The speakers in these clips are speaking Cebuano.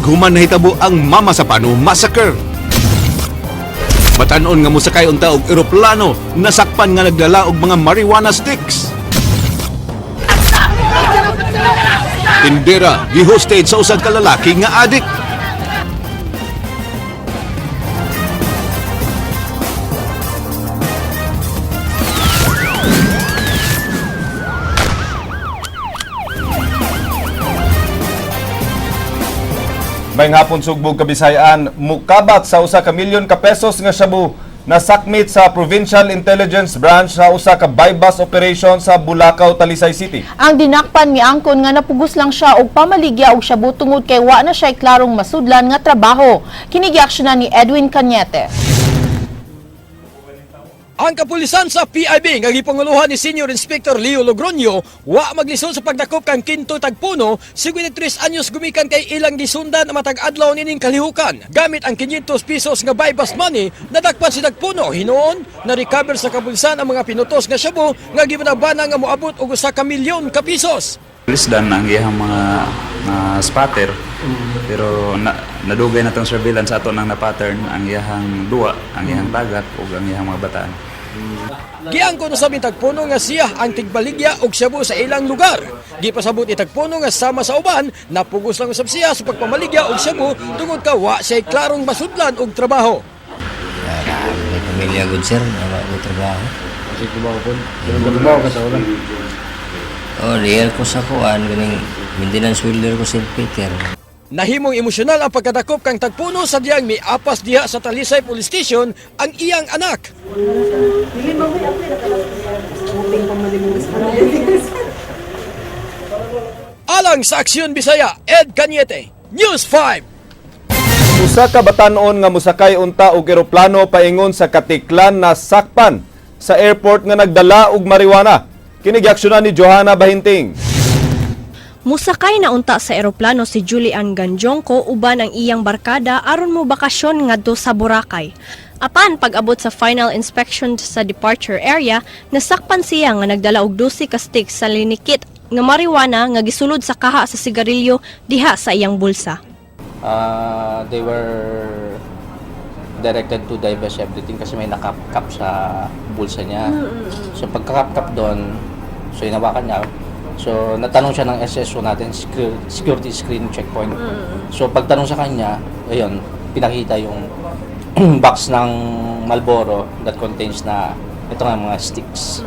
Human nahitabo ang Mamasapano Massacre. Batan-on nga mosakay unta og eroplano, nasakpan nga nagdala og mga marijuana sticks. Tindera gihostage sa usa ka lalaki nga adik. May hapon, Sugbog, Kabisayaan, mukabat sa 1 ka milyon ka pesos nga shabu nasakmit sa Provincial Intelligence Branch sa usa ka buy-bust operation sa Bulacau, Talisay City. Ang dinakpan miangkon nga napugos lang siya og pamaligya og shabu tungod kay wa na siya klarong masudlan nga trabaho. Kini giaksyonan ni Edwin Cañete. Ang kapulisan sa PIB nga gipanguluhan ni Senior Inspector Leo Logroño wa maglisod sa pagdakop kang Quinto Tagpuno, 53 anyos, gumikan kay ilang gisundan ang matag adlaw nining kalihukan. Gamit ang 500 pesos nga buy-bust money, nadakpan si Tagpuno. Hinuon, na-recover sa kapulisan ang mga pinutos nga shabu nga gibanabana nga moabot og 1 ka milyon ka pesos. Pulis dan ang iyang mga spotter, pero nadugay na tong surveillance ato nang na-pattern ang iyang duwa, ang iyang tagat ug ang iyang mga bataan. Giangko na sa Tagpuno nga siya ang tigbaligya og shabu sa ilang lugar. Gipasabot ni Tagpuno nga sama sa uban, napugos lang usab siya sa pagpamaligya og shabu tungod ka wa siya klarong masudlan og trabaho. May pamilya gud, sir, wala ko trabaho. Kasi trabaho po. Pero trabaho ka sa wala. Oh, real ko sa kuan ganing maintenance welder ko sa St. Peter. Nahimong emosyonal ang pagkadakop kang Tagpuno sa diyang miapas diha sa Talisay Police Station ang iyang anak. Alang sa Aksyon Bisaya, Ed Cañete, News 5. Usa ka batan-on nga mosakay unta og eroplano paingon sa Katiklan nasakpan sa airport nga nagdala og marijuana. Kini giaksyonan ni Johanna Bahinting. Musakay na unta sa eroplano si Julian Ganjongko uban ang iyang barkada aron mo bakasyon ngadto sa Boracay. Apan pag-abot sa final inspection sa departure area, nasakpan siya nga nagdala og 12 ka sticks sa linikit nga marijuana nga gisulod sa kaha sa sigarilyo diha sa iyang bulsa. They were directed to divest everything kasi may nakapkap sa bulsa niya. So pagkakapkap doon, so hinawakan niya. So natanong siya ng SSO natin, security screen checkpoint. So pagtanong sa kanya, ayun, pinakita yung box ng Marlboro that contains na ito nga mga sticks.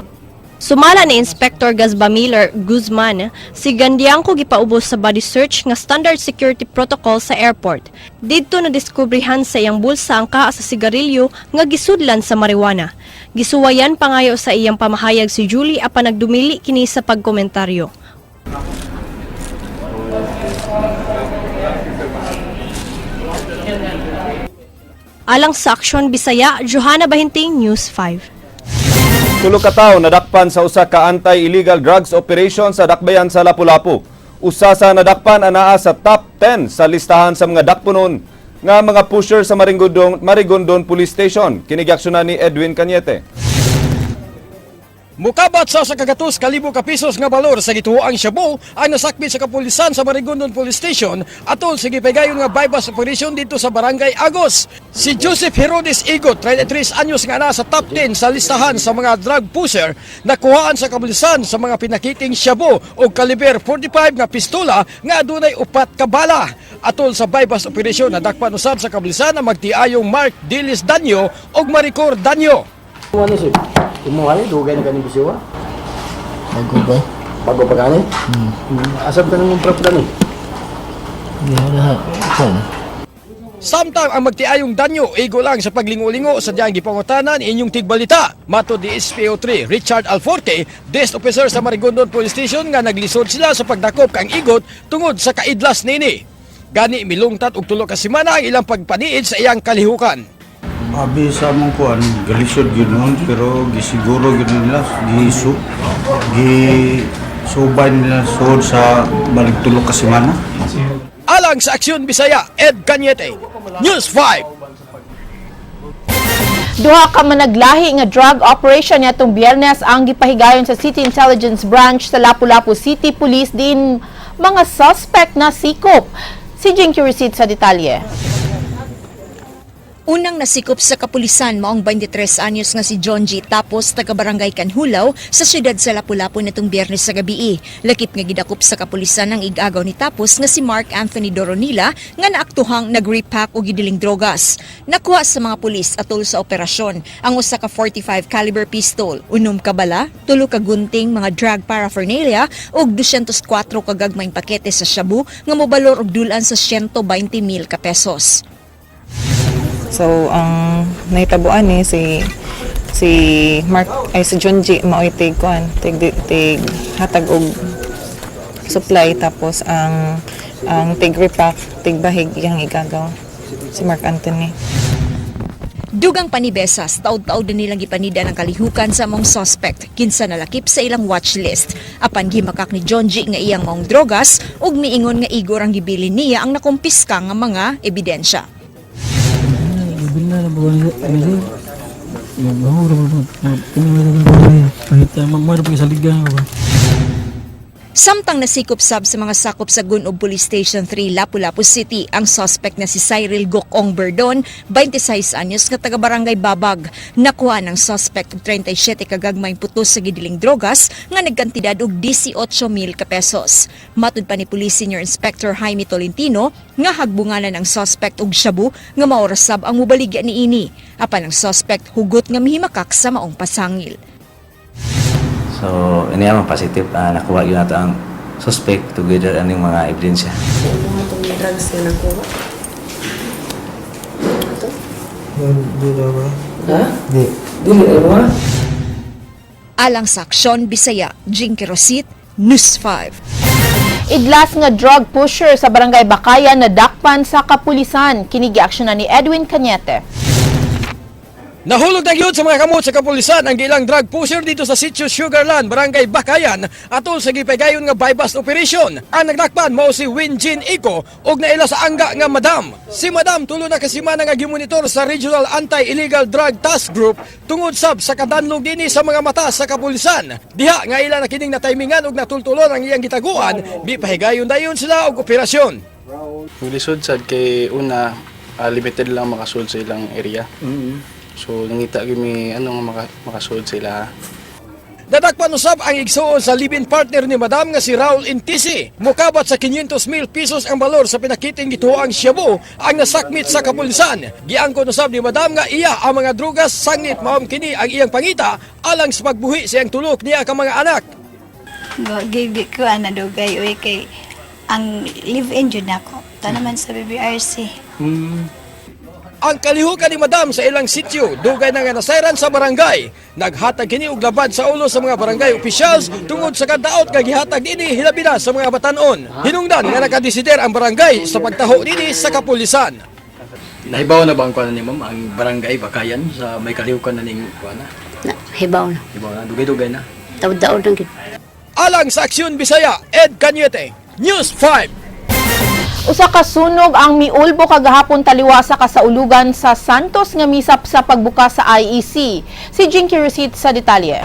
Sumala ni Inspector Gazba Miller Guzman, si Gandiangko gipaubos sa body search nga standard security protocol sa airport. Didto na diskubrihan sa iyang bulsa ang kaha sa sigarilyo nga gisudlan sa marijuana. Gisuwayan pangayo sa iyang pamahayag si Julie apan nagdumili kini sa pagkomentaryo. Alang sa Aksyon Bisaya, Johanna Bahinting, News 5. 3 ka tawo nadakpan sa usa ka anti-illegal drugs operation sa Dakbayan sa Lapu-Lapu. Usa sa nadakpan anaa sa top 10 sa listahan sa mga dakponon nga mga pusher sa Marigondon Police Station. Kini giaksyonan ni Edwin Cañete. Mukabat sa 100,000 ka pesos nga balor sa gituoang shabu ang nasakbit sa kapulisan sa Marigondon Police Station atol sa gipahigayon nga buy-bust operation dito sa Barangay Agos. Si Joseph Herodes Igot, 33 anyos, nga naa sa top 10 sa listahan sa mga drug pusher, nakuhaan sa kapulisan sa mga pinakiting shabu o kaliber 45 nga pistola nga adunay 4 ka bala. Atol sa buy-bust operation, nadakpan usab sa kapulisan ang magtiayong Mark Dilis Danyo ug Maricor Danyo. Ano si? Imuha ni dugay na kaning bisiwa. Bago ba? Bago pa gani? Asab ka nang prop gani. Hindi na kuan. Samtang ang magtiayong Danyo, igo lang sa paglingo-lingo sa diyang gipangutanan inyong tigbalita. Matod ni SPO3 Richard Alforte, desk officer sa Marigondon Police Station, nga naglisod sila sa pagdakop kang Igot tungod sa kaidlas nini. Gani milungtat og 3 ka semana ang ilang pagpaniid sa iyang kalihukan. Abi sa among kuan, galisod gyud noon, pero gisiguro gyud nila, gi subay nila suod sa balik 3 ka semana. Alang sa Aksyon Bisaya, Ed Cañete, News 5. Duha ka managlahi nga drug operation niadtong Biyernes ang gipahigayon sa City Intelligence Branch sa Lapu-Lapu City Police din mga suspect na sikop. Si Jinky Receipt sa detalye. Unang nasikop sa kapulisan maong 23 anyos nga si John G. Tapos taga Barangay Canhulaw sa siyudad sa Lapu-Lapu natong Biyernes sa gabi. Lakip nga gidakop sa kapulisan ang igagaw ni Tapos nga si Mark Anthony Doronila nga naaktuhang nag-repack og gidiling drogas. Nakuha sa mga pulis atol sa operasyon ang usa ka 45 caliber pistol, 6 ka bala, 3 ka gunting, mga drug paraphernalia ug 204 ka gagmayng pakete sa shabu nga mobalor og dulan sa 120 mil ka pesos. So ang nahitabuan ni si si Mark ay si John G maoy tig kuan tig tig hatag og supply, tapos ang tig repack, tig bahig, iyang igagaw si Mark Anthony. Dugang panibesas, taod-taod na nilang gipanida ng kalihukan sa mong suspect, kinsa nalakip sa ilang watch list. Apan gimakak ni John G nga iyang maong drogas ug miingon nga igor ang gibilin niya ang nakumpiska nga mga ebidensya. Samtang nasikop sab sa mga sakop sa Gunob Police Station 3, Lapu-Lapu City ang suspect na si Cyril Gokong Berdon, 26 anyos nga taga Barangay Babag. Nakuha ng suspect og 37 kagagmayng putos sa gidiling drogas nga nagkantidad og 18 mil ka pesos. Matud pa ni Police Senior Inspector Jaime Tolentino nga hagbunganan ang suspect og shabu nga maora sab ang mubaligya niini. Apan ang suspect hugot nga mihimakak sa maong pasangil. So, ini ang positive, nakuha yun nato ang suspect together aning mga ebidensya. Drugs nga nakuha? Di ba? Ha? Di. Dili ba? Alang sa Aksyon Bisaya, Jinky Rosit, News 5. Idlas nga drug pusher sa Barangay Bakayan nadakpan sa kapulisan. Kini giaksyonan ni Edwin Cañete. Nahulog na gyud sa mga kamot sa kapulisan ang gilang drug pusher dito sa Sitio Sugarland, Barangay Bakayan, atol sa gipagayon nga bypass operation. Ang nagdakpan mao si Winjin Iko og naila sa angga nga madam. Si madam tulo na ka semana nga gimonitor sa Regional Anti-Illegal Drug Task Group tungod sab sa kadanlog dinhi sa mga mata sa kapulisan. Diha nga ila na kining nataymingan og natultulon ang iyang gitaguan, mipahigayon dayon sila og operasyon. Lisod sad kay una, limited lang makasud sa ilang area. So nangita gyud ano nga makasud sila. Nadakpan usab ang igsuon sa live-in partner ni Madam nga si Raul Intisi. Mukabat sa 500 mil pesos ang balor sa pinakiting gituoang shabu ang nasakmit sa kapulisan. Giangkon usab ni Madam nga iya ang mga drugas sangit maom kini ang iyang pangita alang sa pagbuhi sa iyang tulok niya ka mga anak. Gigi ko ana dugay uy kay ang live-in jud nako. Ta naman sa BBRC. Ang kalihukan ni Madam sa ilang sityo, dugay na nga nasayran sa barangay. Naghatag kini og labad sa ulo sa mga barangay officials tungod sa kadaot nga gihatag dinhi hilabi na sa mga batanon. Hinungdan nga nakadesider ang barangay sa pagtaho dinhi sa kapulisan. Nahibaw na ba ang kuan ni ma'am ang barangay Bakayan sa may kalihukan na ning kuan na? Na, hibaw na. Hibaw na dugay-dugay na. Taud-taud lang gid. Alang sa Aksyon Bisaya, Ed Cañete, News 5. Usa ka sunog ang miulbo kagahapon taliwa sa kasaulugan sa Santos nga misap sa pagbuka sa IEC. Si Jinky Receipt sa detalye.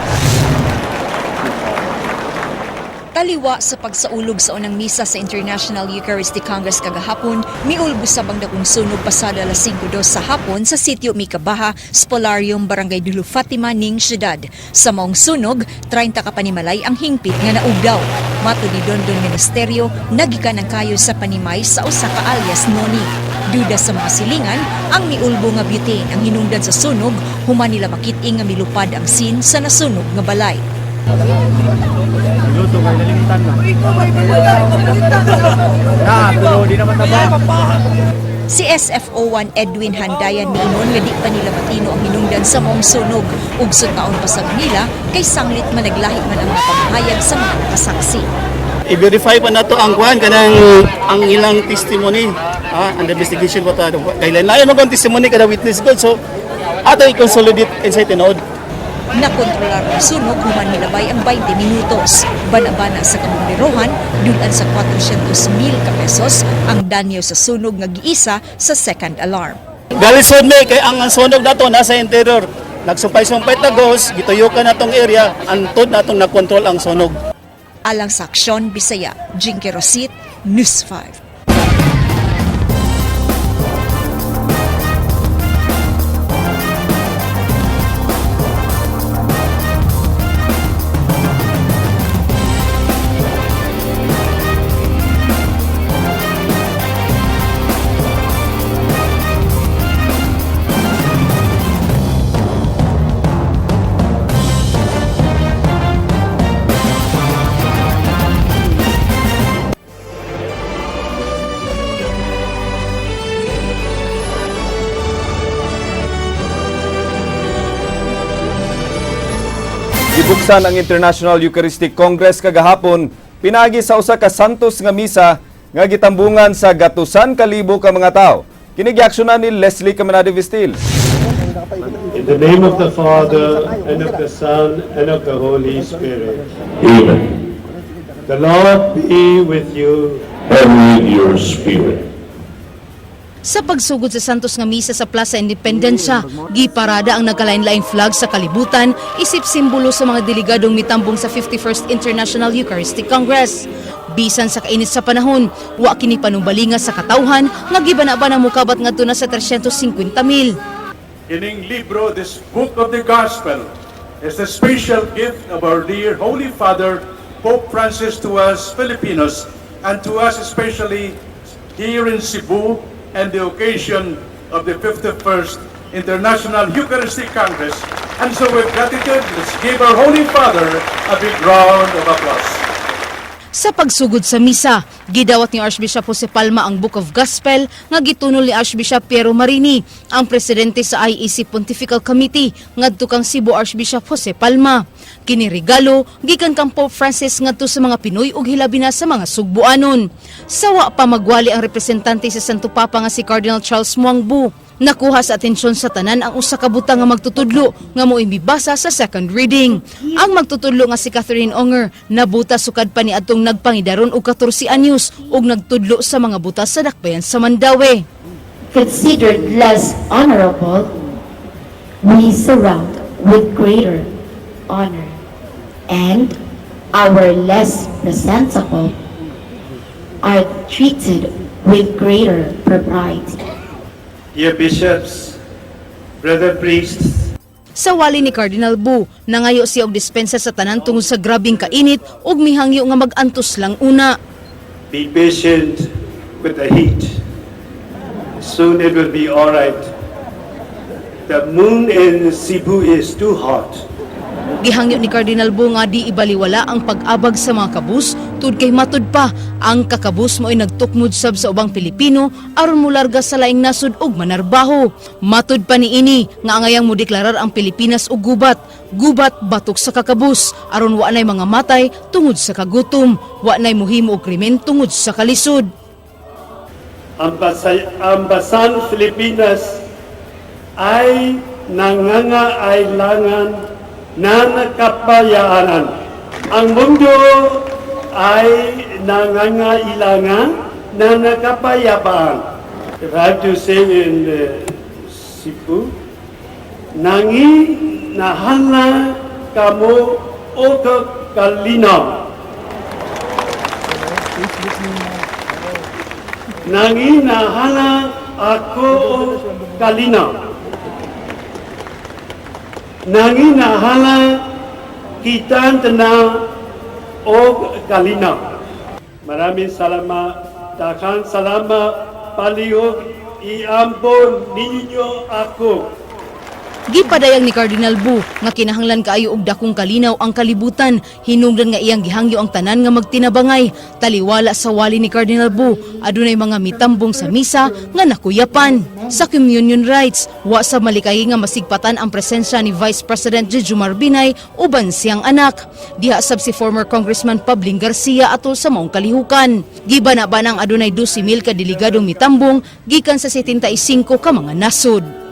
Taliwa sa pagsaulog sa unang misa sa International Eucharistic Congress kagahapon, miulbo sa dakong sunog pasada alas 5:02 sa hapon sa sitio Mikabaha, Spolarium, Barangay Dulo Fatima, ning syudad. Sa maong sunog, 30 ka panimalay ang hingpit nga naugaw. Matud ni Dondon Ministerio, nagikan ang kayo sa panimay sa usa ka alias Noni. Duda sa mga silingan, ang miulbo nga butane ang hinungdan sa sunog, human nila makit-i nga milupad ang sin sa nasunog nga balay. Luto kay nalimtan na. Na, pero di naman na. Si SFO1 Edwin Handayan miingon nga di pa nila matino ang hinungdan sa maong sunog ug sa taon pa sa Manila kay sanglit managlahi man ang mga pamahayag sa mga nakasaksi. I-verify pa nato ang kuan kanang ang ilang testimony, ang investigation pa ta kay lain man testimony kada witness god, so ato i-consolidate inside tinuod. Nakontrolar ang sunog human milabay ang 20 minutos. Bana-bana sa kabumberohan, dulan sa 400 mil ka pesos ang danyo sa sunog nga giisa sa second alarm. Galisod mi kay ang sunog nato nasa interior, nagsumpay-sumpay ta gos gituyukan natong area antod natong nakontrol ang sunog. Alang sa Aksyon Bisaya, Jinky Rosit, News 5. Gibuksan ang International Eucharistic Congress kagahapon pinaagi sa usa ka Santos nga misa nga gitambungan sa gatusan kalibo ka mga tawo. Kini giaksyonan ni Leslie Caminade Vistil. In the name of the Father, and of the Son, and of the Holy Spirit. Amen. The Lord be with you. And with your spirit. Sa pagsugod sa Santos nga misa sa Plaza Independencia, giparada ang nagkalain-laing flag sa kalibutan isip simbolo sa mga delegadong mitambong sa 51st International Eucharistic Congress. Bisan sa kainit sa panahon, wa kini panumbalinga sa katawhan nga gibana-ba ang mukabat ngadto na sa 350 mil. Kining libro, this book of the gospel, is the special gift of our dear Holy Father, Pope Francis, to us Filipinos, and to us especially here in Cebu and the occasion of the 51st International Eucharistic Congress. And so with gratitude, let's give our Holy Father a big round of applause. Sa pagsugod sa misa, gidawat ni Archbishop Jose Palma ang Book of Gospel nga gitunol ni Archbishop Piero Marini, ang presidente sa IEC Pontifical Committee ngadto kang Cebu Archbishop Jose Palma. Kini regalo gikan kang Pope Francis ngadto sa mga Pinoy ug hilabi na sa mga Sugbuanon. Sawa pa magwali ang representante sa Santo Papa nga si Cardinal Charles Mwang Bu. Nakuha sa atensyon sa tanan ang usa ka butang nga magtutudlo nga mo'y mibasa sa second reading. Ang magtutudlo nga si Catherine Onger nabuta sukad pa ni adtong nagpangidaron og 14 anyos ug nagtudlo sa mga buta sa dakbayan sa Mandaue. Considered less honorable, we surround with greater honor, and our less presentable are treated with greater propriety. Dear bishops, brother priests, Sa wali ni Cardinal Bu, nangayo siya og dispensa sa tanan tungod sa grabing kainit ug mihangyo nga mag-antos lang una. Be patient with the heat. Soon it will be all right. The moon in Cebu is too hot. Gihangyo ni Cardinal Bu nga di ibaliwala ang pag-abag sa mga kabus tud kay matud pa ang kakabus mo'y nagtukmod sab sa ubang Pilipino aron mularga sa laing nasod ug manarbaho. Matud pa niini nga angayang modeklarar ang Pilipinas og gubat. Gubat batok sa kakabus aron wa nay mga matay tungod sa kagutom, wa nay muhimo og krimen tungod sa kalisod. Ang bansang Pilipinas ay nangangailangan ng kapayapaan. Ang mundo ay nangangailangan ng kapayapaan. If I have to say in Cebu, nangi nahala kamo og kalinaw. Nanginahala ako og kalinaw. Nanginahala kitang tanan og kalinaw. Maraming salamat, daghang salamat, palihog iambon ninyo ako. Gipadayag ni Cardinal Bu nga kinahanglan kaayo og dakong kalinaw ang kalibutan, hinungdan nga iyang gihangyo ang tanan nga magtinabangay. Taliwala sa wali ni Cardinal Bu, adunay mga mitambong sa misa nga nakuyapan. Sa communion rites, wa sa malikay nga masigpatan ang presensya ni Vice President Jejomar Binay uban siyang anak. Diha sab si former Congressman Pabling Garcia atol sa maong kalihukan. Gibana-banang adunay 12,000 ka delegadong mitambong gikan sa 75 ka mga nasod.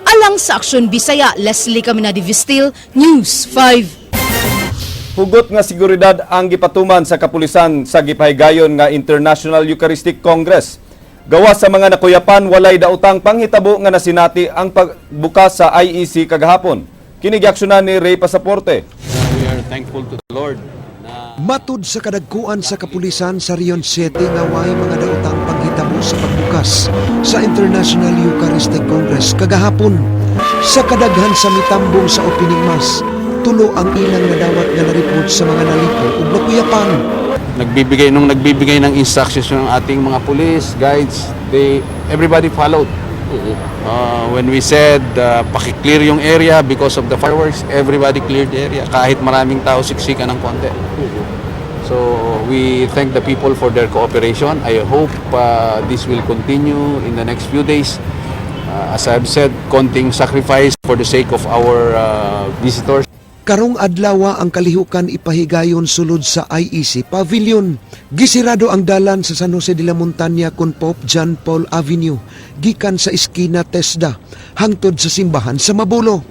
Alang sa Aksyon Bisaya, Leslie Caminadi Vistil, News 5. Hugot nga seguridad ang gipatuman sa kapulisan sa gipahigayon nga International Eucharistic Congress. Gawas sa mga nakuyapan, walay daotang panghitabo nga nasinati ang pagbukas sa IEC kagahapon. Kini giaksyonan ni Ray Pasaporte. We are thankful to the Lord na Matud sa kadagkuan sa kapulisan sa Region 7 nga way mga daotang panghitabo sa pagbukas sa International Eucharistic Congress kagahapon. Sa kadaghan sa mitambong sa opening mass, tulo ang ilang nadawat nga nareport sa mga nalipo ug nakuyapan. Nagbibigay ng instructions ng ating mga police, guides, they everybody followed. When we said paki-clear yung area because of the fireworks, everybody cleared the area kahit maraming tao, siksikan ng konti. So we thank the people for their cooperation. I hope this will continue in the next few days. As I've said, konting sacrifice for the sake of our visitors. Karong adlawa ang kalihukan ipahigayon sulod sa IEC Pavilion. Gisirado ang dalan sa San Jose de la Montaña kon Pope John Paul Avenue gikan sa iskina TESDA hangtod sa simbahan sa Mabolo.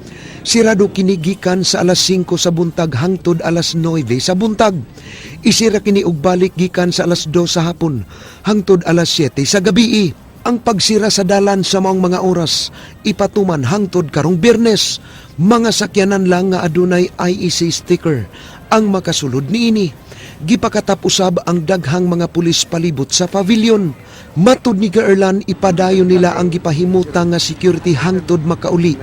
Sirado kini gikan sa alas 5 sa buntag hangtod alas 9 sa buntag. Isira kini og balik gikan sa alas 2 sa hapon hangtod alas 7 sa gabii. Ang pagsira sa dalan sa maong mga oras ipatuman hangtod karong Biyernes. Mga sakyanan lang nga adunay IEC sticker ang makasulod niini. Gipakatap usab ang daghang mga pulis palibot sa pavilion. Matud ni Gaerlan, ipadayon nila ang gipahimutan nga security hangtod makauli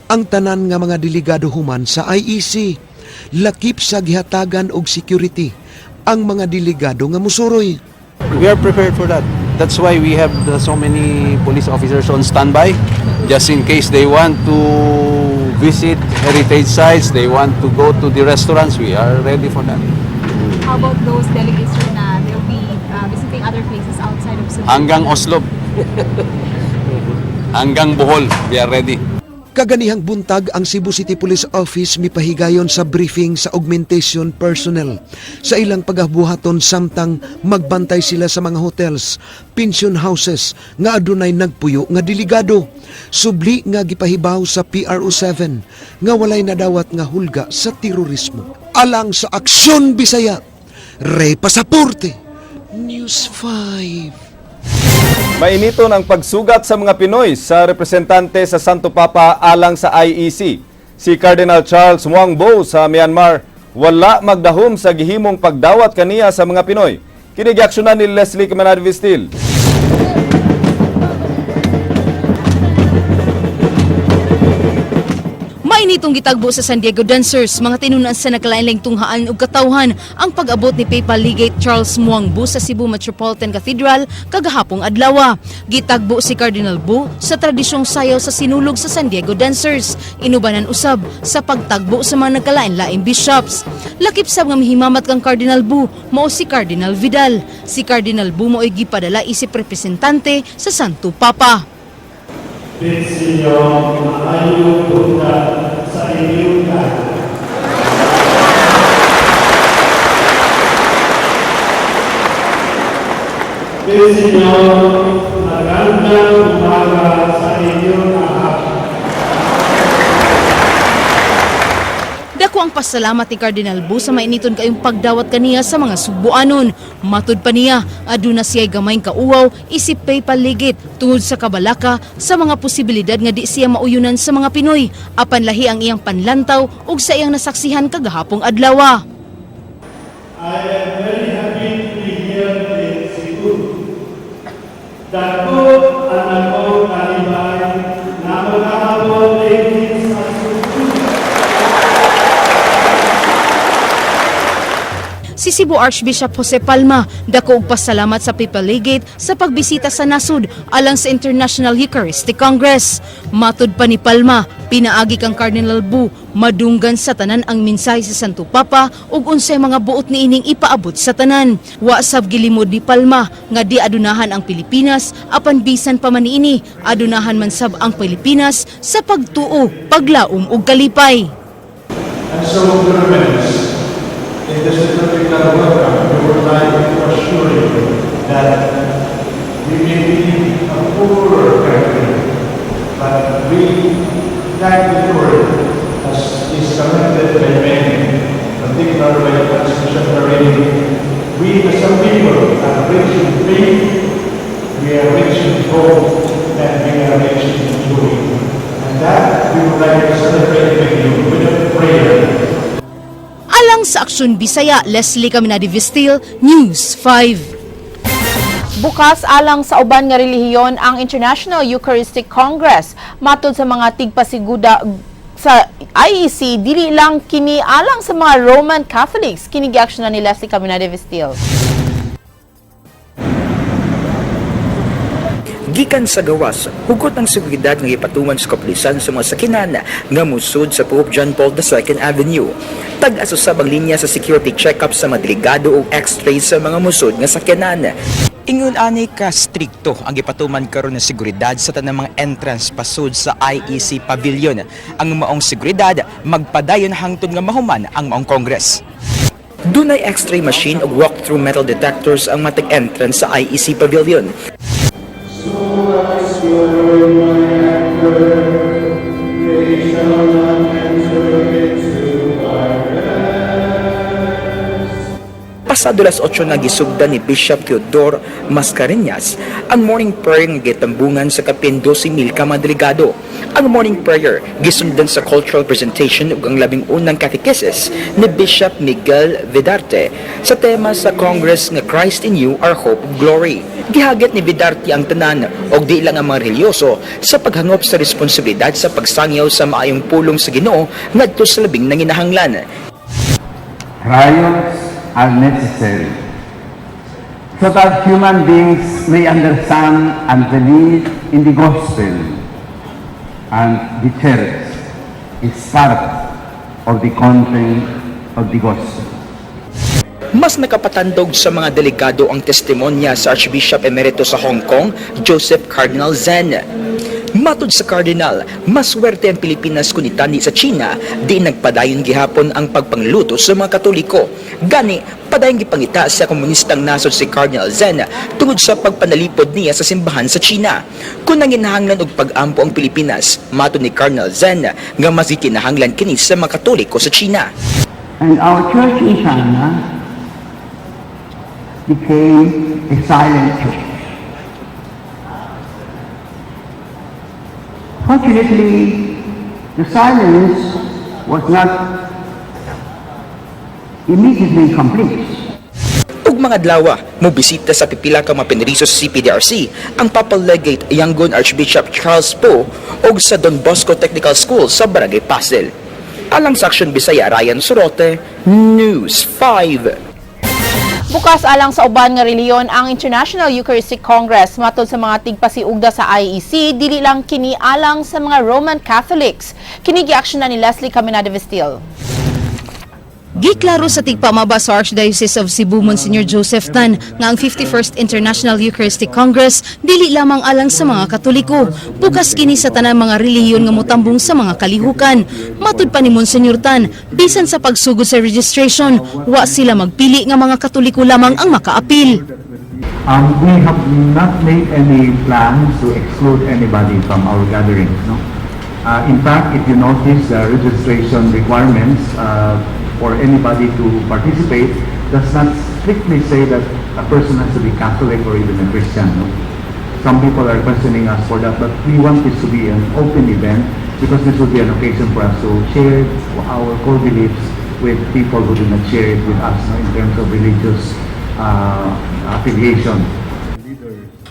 ang tanan nga mga delegado human sa IEC. Lakip sa gihatagan og security ang mga delegado nga musuroy. We are prepared for that. That's why we have so many police officers on standby, just in case they want to visit heritage sites, they want to go to the restaurants, we are ready for that. How about those delegates, sir, na they'll be visiting other places outside of Cebu? Hanggang Oslob, hanggang Bohol, we are ready. Kaganihang buntag, ang Cebu City Police Office mipahigayon sa briefing sa augmentation personnel sa ilang pagabuhaton samtang magbantay sila sa mga hotels, pension houses nga adunay nagpuyo nga delegado. Subli nga gipahibaw sa PRO 7 nga walay nadawat nga hulga sa terorismo. Alang sa Aksyon Bisaya, Ray Pasaporte, News 5. Mainiton ang pagsugat sa mga Pinoy sa representante sa Santo Papa alang sa IEC. Si Cardinal Charles Maung Bo sa Myanmar wala magdahom sa gihimong pagdawat kaniya sa mga Pinoy. Kini giaksyonan ni Leslie Caminada Vistil. Mainitong gitagbo sa San Diego Dancers, mga tinunan sa nagkalain tunghaan ug katawhan ang pag-abot ni Papal Legate Charles Maung Bo sa Cebu Metropolitan Cathedral kagahapong adlaw. Gitagbo si Cardinal Bo sa tradisyong sayaw sa sinulog sa San Diego Dancers, inubanan usab sa pagtagbo sa mga nagkalain-laing bishops. Lakip sab nga mihimamat kang Cardinal Bo mao si Cardinal Vidal. Si Cardinal Bo mao'y gipadala isip representante sa Santo Papa. Signor, maayong buntag sa inyong lahat. Signor, magandang umaga sa inyong lahat. Dako ang pasalamat ni Cardinal Bo sa mainiton kayong pagdawat kaniya sa mga Sugbuanon. Matud pa niya, aduna siya gamayng kauwaw isip Papal Legate tungod sa kabalaka sa mga posibilidad nga di siya mauyunan sa mga Pinoy. Apan lahi ang iyang panlantaw ug sa iyang nasaksihan kagahapong adlaw. I am very happy to be here in Cebu. Dako ang akong kalipay na makaabot dinhi sa Cebu. Si Cebu Archbishop Jose Palma dako og pasalamat sa Papal Legate sa pagbisita sa nasod alang sa International Eucharistic Congress. Matud pa ni Palma, pinaagi kang Cardinal Bo madunggan sa tanan ang mensahe sa Santo Papa ug unsay mga buot niining ipaabot sa tanan. Wa sab gilimod ni Palma nga di adunahan ang Pilipinas apan bisan pa man niini adunahan man sab ang Pilipinas sa pagtuo, paglaom ug kalipay. And so, Your Eminence, in this liturgical welcome, we would like to assure you that we may be a poorer country, but we, like the poor, as is commented by many, particularly by Archbishop Marini, we as a people are rich in faith, we are rich in hope, and we are rich in joy. And that we would like to celebrate with you with a prayer. Alang sa Aksyon Bisaya, Leslie Caminadi Vistil, News 5. Bukas alang sa uban nga relihiyon ang International Eucharistic Congress. Matod sa mga tigpasiguda sa IEC, dili lang kini alang sa mga Roman Catholics. Kini giaksyonan ni Leslie Caminade Vistil. Gikan sa gawas, hugot ang seguridad nga gipatuman sa kapulisan sa mga sakinan nga musud sa Pope John Paul II Avenue. Tag-as usab ang linya sa security check-up sa mga delegado ug x-ray sa mga musud nga sakyanan. Ingon ani ka strikto ang gipatuman karon ng seguridad sa tanang mga entrance pasud sa IEC Pavilion. Ang maong seguridad magpadayon hangtod nga mahuman ang maong Congress. Dunay X-ray machine ug walk-through metal detectors ang matag entrance sa IEC Pavilion. So I swear my anchor, they shall not enter into my rest. Pasado alas 8 na gisugdan ni Bishop Theodore Mascarenhas ang morning prayer nga gitambungan sa kapin 12,000 ka mga delegado. Ang morning prayer gisundan sa cultural presentation ug ang 11 na catechesis ni Bishop Miguel Vidarte sa tema sa Congress nga "Christ in You, Our Hope of Glory." Gihagit ni Vidarte ang tanan og di lang ang mga relihiyoso sa paghangop sa responsibilidad sa pagsangyaw sa maayong pulong sa Ginoo ngadto sa labing nanginahanglan. Trials are necessary so that human beings may understand and believe in the gospel, and the church is part of the content of the gospel. Mas nakapatandog sa mga delegado ang testimonya sa Archbishop Emeritus sa Hong Kong, Joseph Cardinal Zen. Matud sa Cardinal, maswerte ang Pilipinas kung itani sa China, di nagpadayon gihapon ang pagpangluto sa mga Katoliko. Gani, padayon gipangita sa komunistang nasod si Cardinal Zen tungod sa pagpanalipod niya sa simbahan sa China. Kung nanginahanglan og pag-ampo ang Pilipinas, matud ni Cardinal Zen nga mas gikinahanglan kini sa mga Katoliko sa China. And our church in China became a silent church. Fortunately, the silence was not immediately complete. Ug mga adlawa, mobisita sa pipila ka mga pineriso sa CPDRC ang Papal Legate Yangon Archbishop Charles Poe ug sa Don Bosco Technical School sa Barangay Pasil. Alang sa Action Bisaya, Ryan Sorote, News 5. Bukas alang sa uban nga relihiyon ang International Eucharistic Congress. Matod sa mga tigpasiugda sa IEC, dili lang kini alang sa mga Roman Catholics. Kini giaksyonan ni Leslie Caminada Vestil. Giklaro sa tigpamaba sa Archdiocese of Cebu, Monsignor Joseph Tan, nga ang 51st International Eucharistic Congress dili lamang alang sa mga Katoliko. Bukas kini sa tanang mga relihiyon nga motambong sa mga kalihukan. Matud pa ni Monsignor Tan, bisan sa pagsugod sa registration, wa sila magpili nga mga Katoliko lamang ang makaapil. We have not made any plans to exclude anybody from our gatherings. No? In fact, if you notice, the registration requirements for anybody to participate does not strictly say that a person has to be Catholic or even a Christian. No? Some people are questioning us for that, but we want this to be an open event because this will be an occasion for us to share our core beliefs with people who do not share it with us, no, in terms of religious affiliation.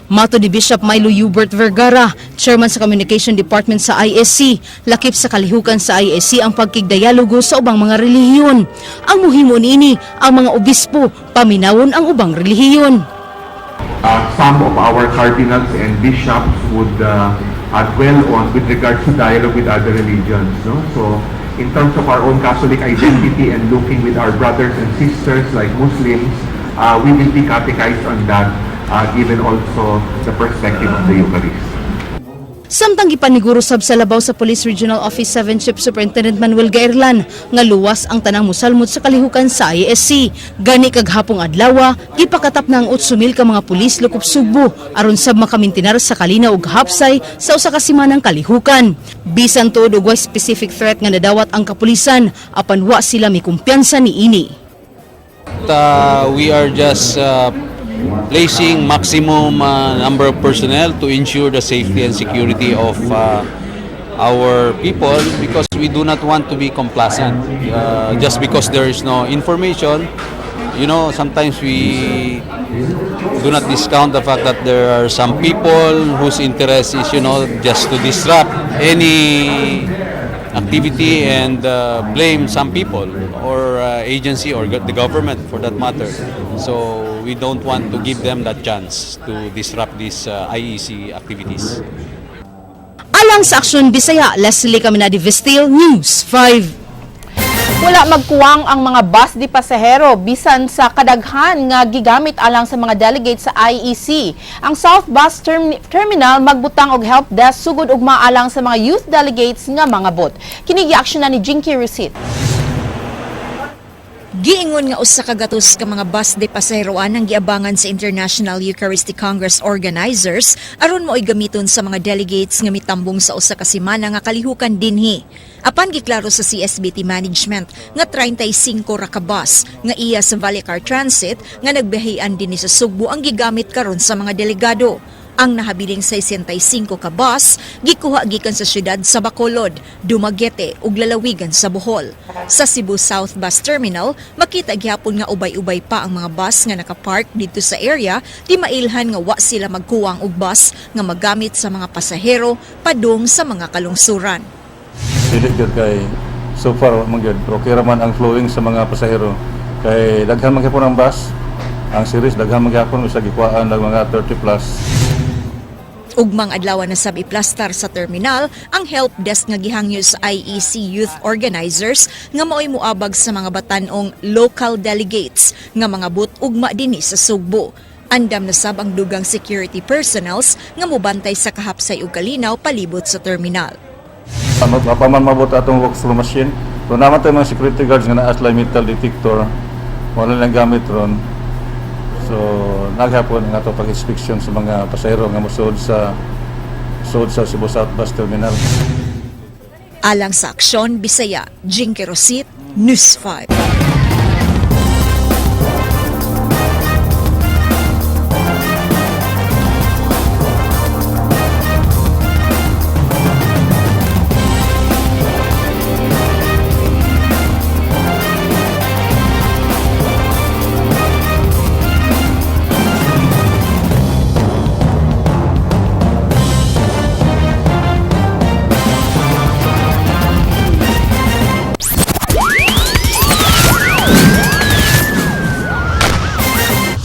Matud ni Bishop Milo Hubert Vergara, Chairman sa Communication Department sa ISC, lakip sa kalihukan sa ISC ang pagkigdialogo sa ubang mga relihiyon. Ang muhimo niini, ang mga obispo, paminawon ang ubang relihiyon. Some of our cardinals and bishops would dwell on with regards to dialogue with other religions. No? So, in terms of our own Catholic identity and looking with our brothers and sisters like Muslims, we will be catechized on that, given also the perspective of the Eucharist. Samtang gipaniguro sab sa labaw sa Police Regional Office 7 Chief Superintendent Manuel Gaerlan nga luwas ang tanang musalmot sa kalihukan sa IESC. Gani kaghapong adlaw, gipakatap na ang 8,000 ka mga pulis lakop Sugbo aron sab makamintinar sa kalinaw ug hapsay sa usa ka simanang kalihukan. Bisan tuod og way specific threat nga nadawat ang kapulisan, apan wa sila mikumpiyansa niini. We are just placing maximum number of personnel to ensure the safety and security of our people because we do not want to be complacent. Just because there is no information, sometimes we do not discount the fact that there are some people whose interest is just to disrupt any activity and blame some people or agency or the government for that matter. So we don't want to give them that chance to disrupt these IEC activities. Alang sa Aksyon Bisaya, Leslie Caminadi Vestil, News 5. Wala magkuwang ang mga bus di pasahero bisan sa kadaghan nga gigamit alang sa mga delegates sa IEC. Ang South Bus Terminal magbutang og help desk sugod ug maalang sa mga youth delegates nga mga bot. Kini giaksyon na ni Jinky Rusit. Giingon nga 100 ka mga bus de pasaheroan ang giabangan sa International Eucharistic Congress organizers aron mao'y gamiton sa mga delegates nga mitambong sa usa ka semana nga kalihukan dinhi. Apan giklaro sa CSBT management nga 35 ra ka bus nga iya sa Vallecar Transit nga nagbiyahean dinhi sa Sugbo ang gigamit karon sa mga delegado. Ang nahabiling 65 ka bus gikuha gikan sa syudad sa Bacolod, Dumaguete ug lalawigan sa Bohol. Sa Cebu South Bus Terminal, makita gihapon nga ubay-ubay pa ang mga bus nga nakapark didto sa area, di mailhan nga wa sila magkuwang og bus nga magamit sa mga pasahero padung sa mga kalungsuran. Dili gyud kay so far wa man gyud, pero okay ra man ang flowing sa mga pasahero kay daghan man gyapon ang bus, ang series daghan man gyapon, usa gikuhaan ng mga 30 plus. Ugmang adlaw na sab iplastar sa terminal ang help desk nga gihangyo sa IEC youth organizers nga maoy moabag sa mga batan-ong local delegates nga mga but ugma dinhi sa Sugbo. Andam na sab ang dugang security personnels nga mobantay sa kahapsay ug kalinaw palibot sa terminal. Pa man mabot atong walk-through machine, pero naman tayo mga security guards nga naa sila metal detector, wala lang gamit ron. So naghapon ang ato pag-inspection sa mga pasahero nga mosuod sa Cebu South Bus Terminal. Alang sa Aksyon Bisaya, Jinky Rosit, News 5.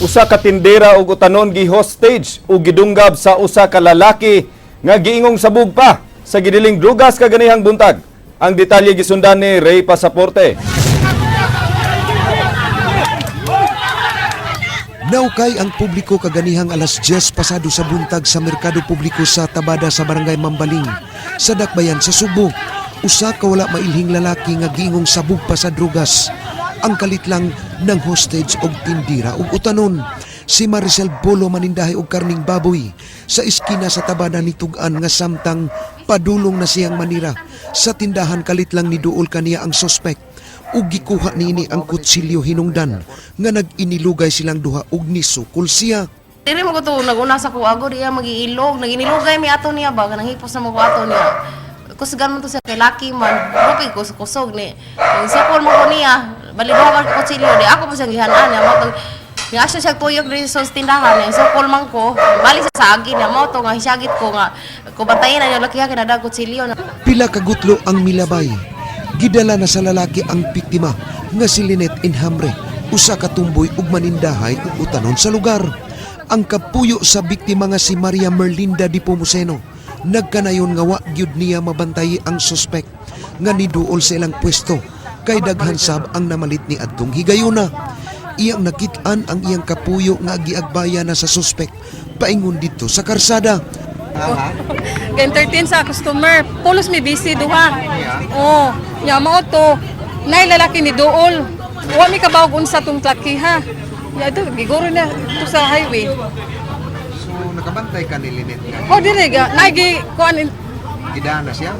Usa ka tindera og utanon gi-hostage ug gidunggab sa usa ka lalaki nga giingong sabog pa sa gidiling drugas kaganihang buntag. Ang detalye gisundan ni Ray Pasaporte. Naukay ang publiko kaganihang alas 10 pasado sa buntag sa merkado publiko sa Tabada sa Barangay Mambaling sa Dakbayan sa Subo. Usa ka wala mailhing lalaki nga giingong sabog pa sa drugas. Ang kalit lang ng hostage og tindira og utanon. Si Maricel Bolo manindahi og karning baboy sa iskina sa Tabada ni Tug-an nga samtang padulong na siyang manira. Sa tindahan kalit lang ni duol kaniya ang sospek ug gikuha niini ang kutsilyo hinungdan nga nag-inilugay silang duha ug nisukol siya. Dili mo ko to naguna sa kuago diya magiilog, naginilugay mi ato niya ba kanang hipos na mo ko ato niya. Kusgan man to siya kay laki man, rupi ko kusog ni. Sukol mo ko niya, bali duha ka kutsilyo di ako po siyang gihanaan niya mo to. Nga siya siya tuyok diri sa tindahan niya, sukol man ko, bali sa agi niya mo to nga hisagit ko nga ko bantayan na niya laki ha kinada kutsilyo. Pila kagutlo ang milabay. Gidala na sa lalaki ang biktima nga si Lynette Inhamre, usa ka tumboy ug manindahay ug utanon sa lugar. Ang kapuyo sa biktima nga si Maria Merlinda Di Pomuceno nagkanayon nga wa gyud niya mabantay ang suspek nga niduol sa ilang pwesto kay daghan sab ang namalit ni adtong higayuna. Iyang nakit-an ang iyang kapuyo nga giagbaya na sa suspek paingon didto sa karsada. Ga-entertain sa customer. Pulos mi busy duha. Oh, nya mao to. Nay lalaki ni duol. Wa mi kabawog unsa tong laki ha. Ya ito giguro na ito sa highway. So nakabantay ka ni Lynette nga Oh dire ga nay gi kuan gidana siya?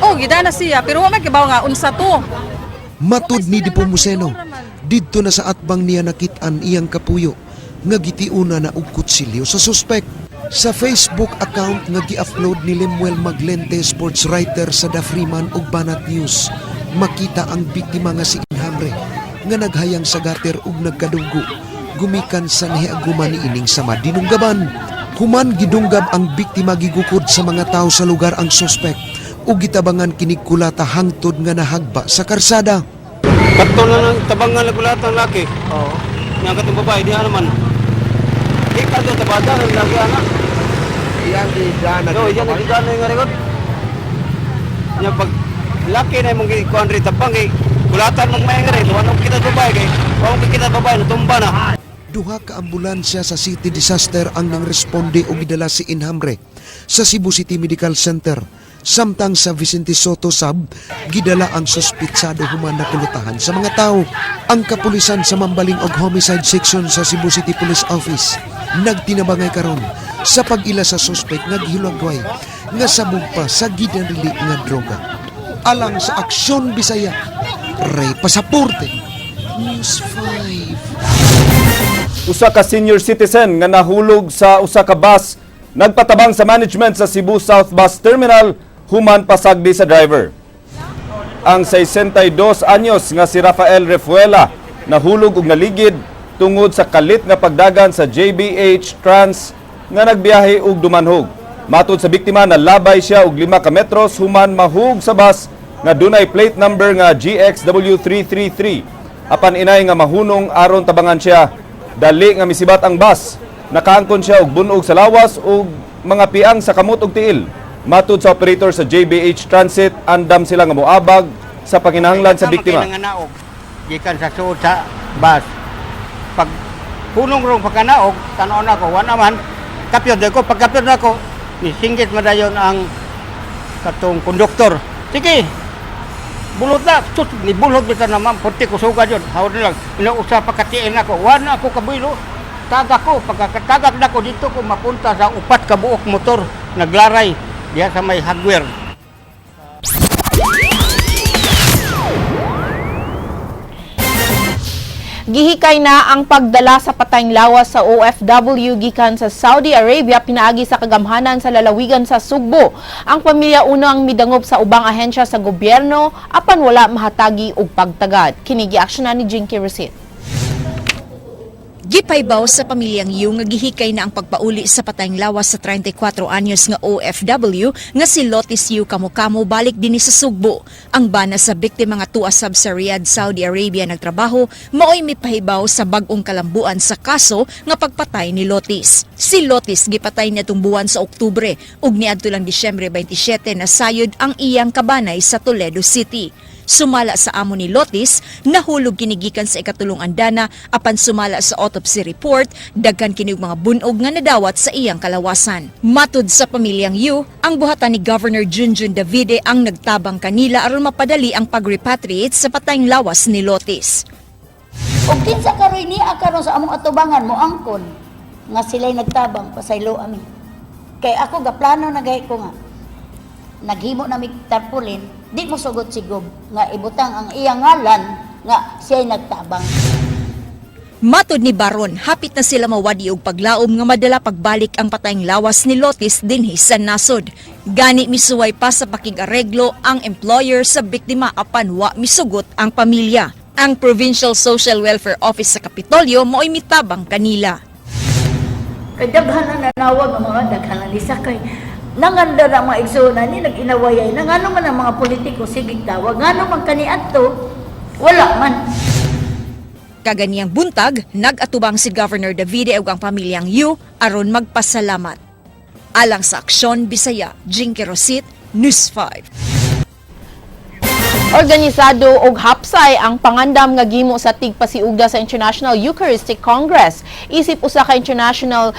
Oh, gidana siya pero wa man kibaw nga unsa to. Matud ni Dipomuceno, didto na sa atbang niya nakit-an iyang kapuyo nga gitiuna na og kutsilyo sa suspek. Sa Facebook account nga gi-upload ni Lemuel Maglente, sports writer sa The Freeman ug Banat News, makita ang biktima nga si Inhamre nga naghayang sa gutter ug nagkadugo gumikan sa nihiaguma ni ining sama dinunggaban. Human gidunggab ang biktima, gigukod sa mga tao sa lugar ang suspek ug gitabangan kinig kulata hangtod nga nahagba sa karsada. Kato na ng tabangan na kulata ang laki. Oo. Nga katong babae, diha naman. Di ka doon tabada ng laki anak. Iyang gidana. No, iyang gidana nga record. Nya pag laki na imong gikuan ri tabang kay Kulatan magmayang rin, wala kita babae kay, wala kita babae natumba na. Duha ka ambulansya sa City Disaster ang nangresponde og gidala si Inhambre sa Cebu City Medical Center. Samtang sa Vicente Soto Sab, gidala ang suspitsado human nakulutahan sa mga tao. Ang kapulisan sa Mambaling og Homicide Section sa Cebu City Police Office nagtinabangay karon sa pag-ila sa suspect nga gihilagway nga sabog pa sa gidanrili nga droga. Alang sa Aksyon Bisaya, Ray Pasaporte, News 5. Usa ka senior citizen nga nahulog sa usa ka bus nagpatabang sa management sa Cebu South Bus Terminal human pasagdi sa driver. Ang 62 anyos nga si Rafael Refuela nahulog og naligid tungod sa kalit nga pagdagan sa JBH Trans nga nagbiyahe og Dumanhog. Matod sa biktima, nalabay siya og 5 ka metros human mahug sa bus nga dunay plate number nga GXW333. Apan inay nga mahunong aron tabangan siya. Dali nga misibat ang bus. Nakaangkon siya og bunog sa lawas ug mga piang sa kamot ug tiil. Matod sa operator sa JBH Transit, andam sila nga moabag sa panginahanglan sa biktima. Kay gikan sa suod sa bus. Pag punong rong pagkanaog, tan-on ako, wala man, kapyod ko, pagkapyod nako, nisinggit madayon ang katong konduktor. Sige, bulot na, sus, nibulot bitaw naman, puti kusuga yun. Hawad na lang, inuusa pagkatiin ako, wala ako kabilo, tagak ko, pagkatagak na ko dito ko mapunta sa upat ka buok motor, naglaray, diya sa may hardware. Gihikay na ang pagdala sa patayng lawas sa OFW gikan sa Saudi Arabia pinaagi sa kagamhanan sa lalawigan sa Sugbo. Ang pamilya uno ang midangop sa ubang ahensya sa gobyerno apan wala mahatagi og pagtagad. Kini giaksyonan ni Jinky Rosit. Gipaybaw sa pamilyang Yu nga gihikay na ang pagpauli sa patayng lawas sa 34 anyos nga OFW nga si Lotis Yu Kamukamo balik dinhi sa Sugbo. Ang bana sa biktima nga tuasab sa Riyadh, Saudi Arabia nagtrabaho, maoy mipahibaw sa bag-ong kalambuan sa kaso nga pagpatay ni Lotis. Si Lotis gipatay niadtong buwan sa Oktubre ug niadto lang Disyembre 27 na sayod ang iyang kabanay sa Toledo City. Sumala sa amo ni Lotis, nahulog kini gikan sa ikatulong andana apan sumala sa autopsy report, daghan kini og mga bunog nga nadawat sa iyang kalawasan. Matud sa pamilyang Yu, ang buhatan ni Governor Junjun Davide ang nagtabang kanila aron mapadali ang pag-repatriate sa patayng lawas ni Lotis. Ug kinsa karoy niya karon sa among atubangan mo angkon nga sila'y nagtabang pasaylo ami. Kay ako gaplano na gay ko nga naghimo na mig tarpaulin, di mo sugot si Gob nga ibutang ang iyang ngalan nga siya'y nagtabang. Matod ni Baron, hapit na sila mawadi og paglaom nga madala pagbalik ang patayng lawas ni Lotis dinhi sa nasod. Gani misuway pa sa pakig-areglo ang employer sa biktima apan wa misugot ang pamilya. Ang Provincial Social Welfare Office sa Kapitolyo mao'y mitabang kanila. Kay daghan na nanawag ang mga daghan na nisakay. Nanganda na mga igsoona ni nag-inawayay. Nangano man ang mga politiko sige tawag. Ngano man kaniadto wala man. Kaganiyang buntag, nag-atubang si Governor Davide ug ang pamilyang Yu aron magpasalamat. Alang sa Aksyon Bisaya, Jinky Rosit, News 5. Organisado og hapsay ang pangandam nga gimo sa tigpasiugda sa International Eucharistic Congress. Isip usa ka international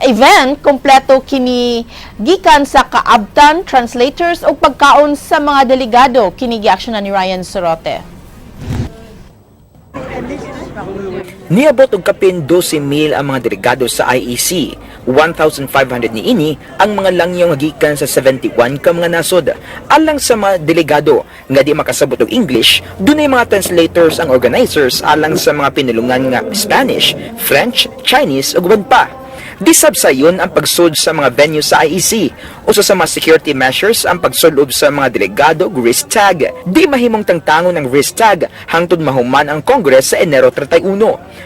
event, kompleto kini gikan sa kaabtan, translators ug pagkaon sa mga delegado. Kini giaksyonan ni Ryan Sorote. Niabot og kapin 12,000 ang mga delegado sa IEC. 1,500 niini ang mga langyaw nga gikan sa 71 ka mga nasod. Alang sa mga delegado nga di makasabot og English, dunay mga translators ang organizers alang sa mga pinulungan nga Spanish, French, Chinese ug uban pa. Disab sayon ang pagsud sa mga venue sa IEC. Usa sa mga security measures ang pagsulob sa mga delegado og wrist tag. Di mahimong tangtangon ang wrist tag hangtod mahuman ang Congress sa Enero 31.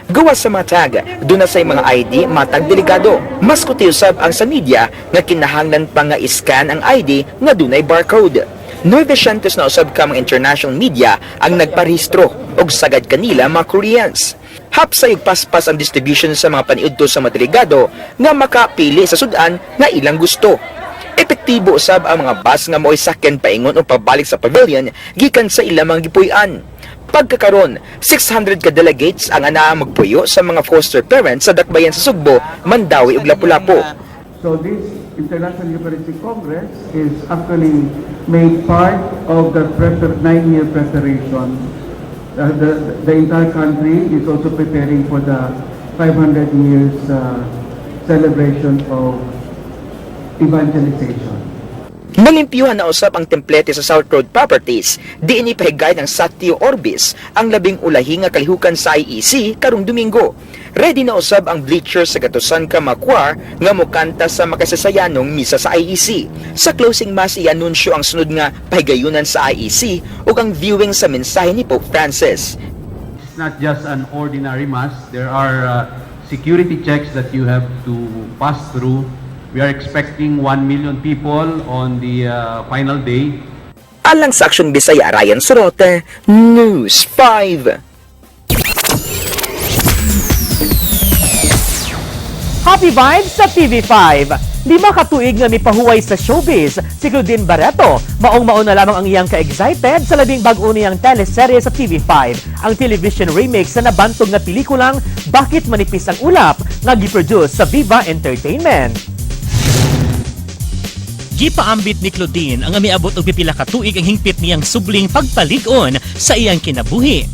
Gawas sa mga tag, duna say mga ID matag delegado. Mas kuti usab ang sa media nga kinahanglan pa nga iscan ang ID nga dunay barcode. 900 na usab ka mga international media ang nagparehistro og sagad kanila mga Koreans. Hapsay ug paspas ang distribution sa mga paniudto sa mga delegado nga makapili sa sudan nga ilang gusto. Epektibo usab ang mga bus nga mo'y sakyan paingon o pabalik sa pavilion gikan sa ilang mga gipuy-an. Pagkakaron, 600 ka delegates ang anaa magpuyo sa mga foster parents sa dakbayan sa Sugbo, Mandaue ug Lapu-Lapu. So this International Eucharistic Congress is actually made part of the 9-year preparation. The entire country is also preparing for the 500 years celebration of evangelization. Nalimpyuhan na usab ang templete sa South Road Properties, diin ipahigay ng Satio Orbis ang labing ulahi nga kalihukan sa IEC karong Domingo. Ready na usab ang bleachers sa gatusan ka mga choir nga mokanta sa makasasayanong misa sa IEC. Sa closing mass, i-anunsyo ang sunod nga pahigayunan sa IEC ug ang viewing sa mensahe ni Pope Francis. It's not just an ordinary mass. There are security checks that you have to pass through. We are expecting 1 million people on the final day. Alang sa Action Bisaya, Ryan Sorote, News 5. Happy vibes sa TV5! 5 ka tuig nga mipahuway sa showbiz, si Claudine Barretto. Maong mauna lamang ang iyang ka-excited sa labing bag-o niyang teleserye sa TV5, ang television remake sa nabantog nga pelikulang Bakit Manipis ang Ulap, nga giproduce sa Viva Entertainment. Gipaambit ni Claudine ang miabot og pipila ka tuig ang hingpit niyang subling pagpalig-on sa iyang kinabuhi.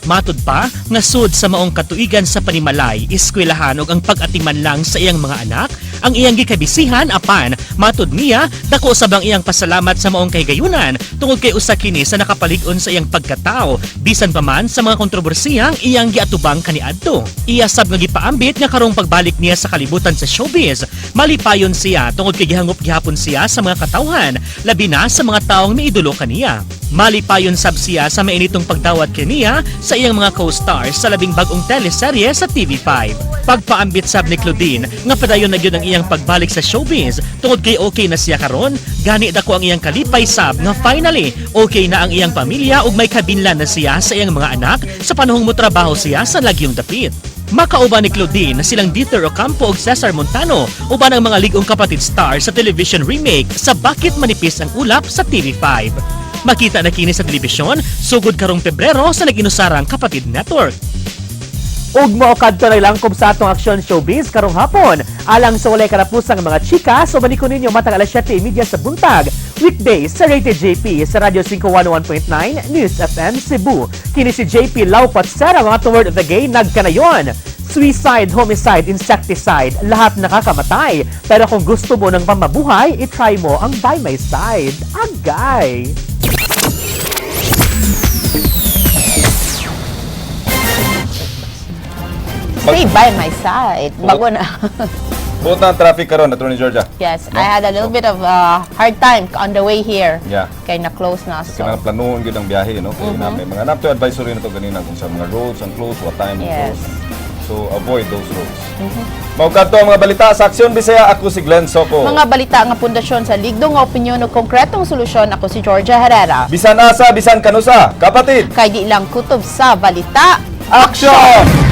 Matud pa nga sud sa maong katuigan sa panimalay, eskwelahan ug ang pag-atiman lang sa iyang mga anak ang iyang gikabisihan, apan matud niya, dako sab ang iyang pasalamat sa maong kahigayunan tungod kay usa kini sa nakapalig-on sa iyang pagkatao bisan pa man sa mga kontrobersiyang iyang giatubang kaniadto. Iya sab nga gipaambit nga karong pagbalik niya sa kalibutan sa showbiz, malipayon siya tungod kay gihangop gihapon siya sa mga katawhan, labi na sa mga taong miidolo kaniya. Malipayon sab siya sa mainitong pagdawat kaniya sa iyang mga co-stars sa labing bag-ong teleserye sa TV5. Pagpaambit sab ni Claudine nga padayon na gyud ang iyang pagbalik sa showbiz tungod kay okay na siya karon, gani dako ang iyang kalipay sab nga finally okay na ang iyang pamilya ug may kabinlan na siya sa iyang mga anak sa panahong motrabaho siya sa lagyong dapit. Makauban ni Claudine na silang Dieter Ocampo ug Cesar Montano uban ang mga lig-ong kapatid star sa television remake sa Bakit Manipis ang Ulap sa TV5. Makita na kini sa telebisyon sugod karong Pebrero sa nag-inusarang Kapatid Network. Ug mao kadto na langkob sa atong Aksyon Showbiz karong hapon. Alang sa walay karapusang mga chika, so ko ninyo matag alas 7:30 sa buntag. Weekdays sa Rated JP sa Radyo 5 101.9 News FM Cebu. Kini si JP Laupatsera, mga to word of the gay nagkanayon. Suicide, homicide, insecticide, lahat nakakamatay. Pero kung gusto mo ng pamabuhay, itry mo ang By My Side. Agay! Stay by my side. Bago na. Buot na ang traffic karon, Attorney Georgia. Yes, No? I had a little bit of hard time on the way here. Kay na-close na. So. Kaya planuhon gyud ang biyahe, no? Kaya na may mga napto advisory na to ganina kung sa mga roads ang close, what time ang close. So avoid those roads. Mao kadto ang mga balita sa Aksyon Bisaya. Ako si Glenn Soco. Mga balita nga pundasyon sa ligdong nga opinyon ug konkretong solusyon, ako si Georgia Herrera. Bisan asa, bisan kanusa, kapatid. Kay di lang kutob sa balita. Aksyon!